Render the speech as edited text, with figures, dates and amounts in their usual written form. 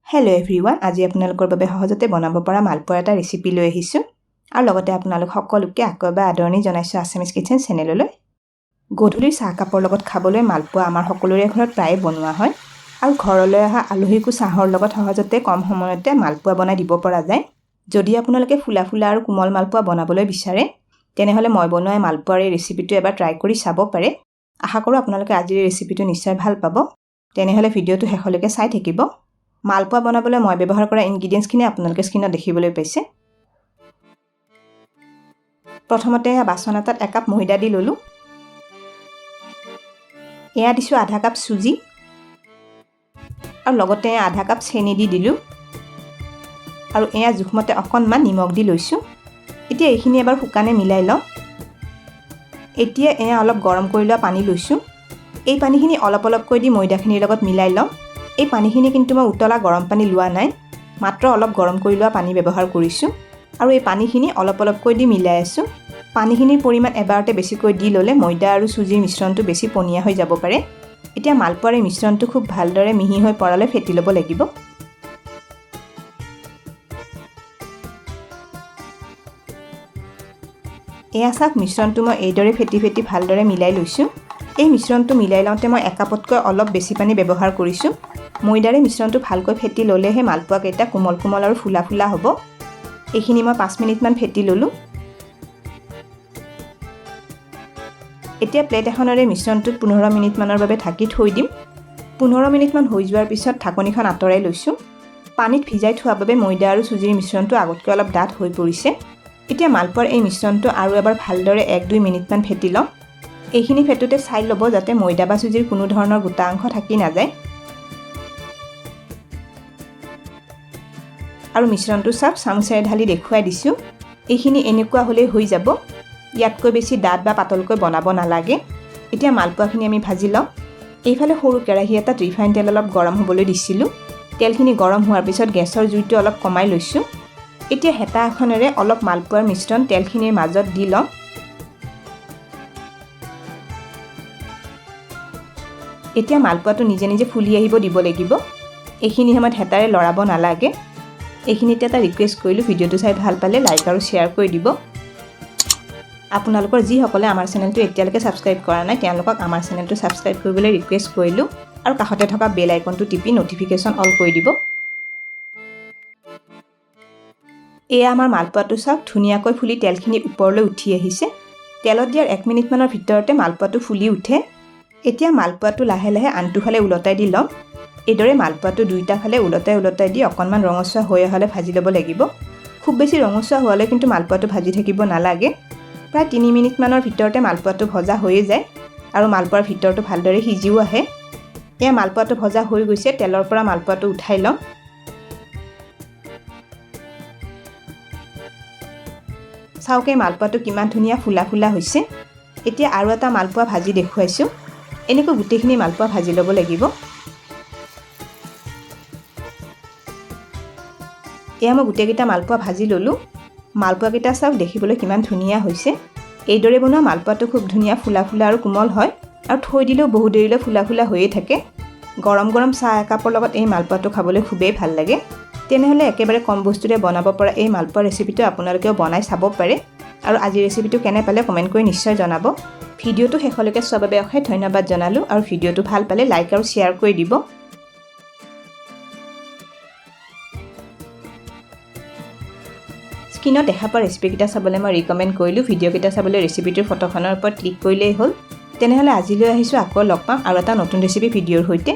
Hello' everyone, আজি আপোনালোকৰ বাবে সহজতে বনাব পৰা মালপোৱা এটা ৰেচিপি লৈ আহিছোঁ আৰু লগতে আপোনালোক সকলোকে আকৌ এবাৰ আদৰণি জনাইছোঁ আছামিজ কিটচেন চেনেললৈ। গধূলিৰ চাহকাপৰ লগত খাবলৈ মালপোৱা আমাৰ সকলোৰে ঘৰত প্ৰায়ে বনোৱা হয় আৰু ঘৰলৈ অহা আলহীকো চাহৰ লগত সহজতে কম সময়তে মালপোৱা বনাই দিব পৰা যায়। যদি আপোনালোকে ফুলা ফুলা আৰু কোমল মালপোৱা বনাবলৈ বিচাৰে, তেনেহ'লে মই বনোৱা এই মালপোৱাৰ এই ৰেচিপিটো এবাৰ ট্ৰাই কৰি চাব পাৰে। আশা কৰোঁ আপোনালোকে আজিৰ এই ৰেচিপিটো নিশ্চয় ভাল পাব। তেনেহ'লে ভিডিঅ'টো শেষলৈকে চাই থাকিব। মালপোৱা বনাবলৈ মই ব্যৱহাৰ কৰা ইনগ্ৰিডিয়েণ্টছখিনি আপোনালোকে স্ক্ৰীণত দেখিবলৈ পাইছে। প্ৰথমতে বাচন এটাত একাপ ময়দা দি ল'লোঁ। এয়া দিছোঁ আধা কাপ চুজি আৰু লগতে আধা কাপ চেনি দি দিলোঁ আৰু এয়া জোখমতে অকণমান নিমখ দি লৈছোঁ। এতিয়া এইখিনি এবাৰ শুকানে মিলাই লওঁ। এতিয়া এয়া অলপ গৰম কৰি লোৱা পানী লৈছোঁ। এই পানীখিনি অলপ অলপকৈ দি ময়দাখিনিৰ লগত মিলাই লওঁ। এই পানীখিনি কিন্তু মই উতলা গৰম পানী লোৱা নাই, মাত্ৰ অলপ গৰম কৰি লোৱা পানী ব্যৱহাৰ কৰিছোঁ আৰু এই পানীখিনি অলপ অলপকৈ দি মিলাই আছোঁ। পানীখিনিৰ পৰিমাণ এবাৰতে বেছিকৈ দি ল'লে ময়দা আৰু চুজিৰ মিশ্ৰণটো বেছি পনীয়া হৈ যাব পাৰে। এতিয়া মালপোৱাৰ এই মিশ্ৰণটো খুব ভালদৰে মিহি হৈ পৰালৈ ফেটি ল'ব লাগিব। এয়া চাওক, মিশ্ৰণটো মই এইদৰে ফেটি ফেটি ভালদৰে মিলাই লৈছোঁ। এই মিশ্ৰণটো মিলাই লওঁতে মই একাপতকৈ অলপ বেছি পানী ব্যৱহাৰ কৰিছোঁ। ময়দাৰে মিশ্ৰণটো ভালকৈ ফেটি ল'লেহে মালপোৱাকেইটা কোমল কোমল আৰু ফুলা ফুলা হ'ব। এইখিনি মই 5 মিনিটমান ফেটি ল'লোঁ। এতিয়া প্লেট এখনেৰে মিশ্ৰণটোত 15 মিনিটমানৰ বাবে ঢাকি থৈ দিম। 15 মিনিটমান হৈ যোৱাৰ পিছত ঢাকনিখন আঁতৰাই লৈছোঁ। পানীত ভিজাই থোৱাৰ বাবে ময়দা আৰু চুজিৰ মিশ্ৰণটো আগতকৈ অলপ ডাঠ হৈ পৰিছে। এতিয়া মালপোৱাৰ এই মিশ্ৰণটো আৰু এবাৰ ভালদৰে 1-2 মিনিটমান ফেটি ল'ম। এইখিনি ফেটোতে চাই ল'ব যাতে ময়দা বা চুজিৰ কোনো ধৰণৰ গোটা অংশ থাকি নাযায়। আৰু মিশ্ৰণটো চাওক, চামুচেৰে ঢালি দেখুৱাই দিছোঁ। এইখিনি এনেকুৱা হ'লেই হৈ যাব। ইয়াতকৈ বেছি ডাঠ বা পাতলকৈ বনাব নালাগে। এতিয়া মালপোৱাখিনি আমি ভাজি লওঁ। এইফালে সৰু কেৰাহী এটাত ৰিফাইন তেল অলপ গৰম হ'বলৈ দিছিলোঁ। তেলখিনি গৰম হোৱাৰ পিছত গেছৰ জুইটো অলপ কমাই লৈছোঁ। এতিয়া হেতা এখনেৰে অলপ মালপোৱাৰ মিশ্ৰণ তেলখিনিৰ মাজত দি ল'ম। এতিয়া মালপোৱাটো নিজে নিজে ফুলি আহিব দিব লাগিব। এইখিনি সময়ত হেতাৰে লৰাব নালাগে। এইখিনিতে এটা ৰিকুৱেষ্ট কৰিলোঁ, ভিডিঅ'টো চাই ভাল পালে লাইক আৰু শ্বেয়াৰ কৰি দিব। আপোনালোকৰ যিসকলে আমাৰ চেনেলটো এতিয়ালৈকে ছাবস্ক্ৰাইব কৰা নাই, তেওঁলোকক আমাৰ চেনেলটো ছাবস্ক্ৰাইব কৰিবলৈ ৰিকুৱেষ্ট কৰিলোঁ আৰু কাষতে থকা বেল আইকনটো টিপি ন'টিফিকেশ্যন অল কৰি দিব। এয়া আমাৰ মালপোৱাটো চাওক, ধুনীয়াকৈ ফুলি তেলখিনি ওপৰলৈ উঠি আহিছে। তেলত দিয়াৰ 1 মিনিটমানৰ ভিতৰতে মালপোৱাটো ফুলি উঠে। এতিয়া মালপোৱাটো লাহে লাহে আনটো ফালে ওলটাই দি ল'ম। এইদৰে মালপোৱাটো দুয়োটা ফালে ওলটাই ওলটাই দি অকণমান ৰঙচুৱা হৈ অহালৈ ভাজি ল'ব লাগিব। খুব বেছি ৰঙচুৱা হোৱালৈ কিন্তু মালপোৱাটো ভাজি থাকিব নালাগে। প্ৰায় 3 মিনিটমানৰ ভিতৰতে মালপোৱাটো ভজা হৈয়ে যায় আৰু মালপোৱাৰ ভিতৰটো ভালদৰে সিজিও আহে। এয়া মালপোৱাটো ভজা হৈ গৈছে। তেলৰ পৰা মালপোৱাটো উঠাই ল'ম। চাওক, এই মালপোৱাটো কিমান ধুনীয়া ফুলা ফুলা হৈছে। এতিয়া আৰু এটা মালপোৱা ভাজি দেখুৱাইছোঁ। এনেকৈ গোটেইখিনি মালপোৱা ভাজি ল'ব লাগিব। এয়া মই গোটেইকেইটা মালপোৱা ভাজি ল'লোঁ। মালপোৱাকেইটা চাওক, দেখিবলৈ কিমান ধুনীয়া হৈছে। এইদৰে বনোৱা মালপোৱাটো খুব ধুনীয়া ফুলা ফুলা আৰু কোমল হয় আৰু থৈ দিলেও বহু দেৰিলৈ ফুলা ফুলা হৈয়ে থাকে। গৰম গৰম চাহ একাপৰ লগত এই মালপোৱাটো খাবলৈ খুবেই ভাল লাগে। তেনেহ'লে একেবাৰে কম বস্তুৰে বনাব পৰা এই মালপোৱা ৰেচিপিটো আপোনালোকেও বনাই চাব পাৰে আৰু আজিৰ ৰেচিপিটো কেনে পালে কমেণ্ট কৰি নিশ্চয় জনাব। ভিডিঅ'টো শেষলৈকে চোৱাৰ বাবে অশেষ ধন্যবাদ জনালোঁ আৰু ভিডিঅ'টো ভাল পালে লাইক আৰু শ্বেয়াৰ কৰি দিব। স্ক্ৰীণত দেখা পোৱা ৰেচিপিকেইটা চাবলৈ মই ৰিকমেণ্ড কৰিলোঁ। ভিডিঅ'কেইটা চাবলৈ ৰেচিপিটোৰ ফটোখনৰ ওপৰত ক্লিক কৰিলেই হ'ল। তেনেহ'লে আজিলৈ আহিছোঁ, আকৌ লগ পাম আৰু এটা নতুন ৰেচিপি ভিডিঅ'ৰ সৈতে।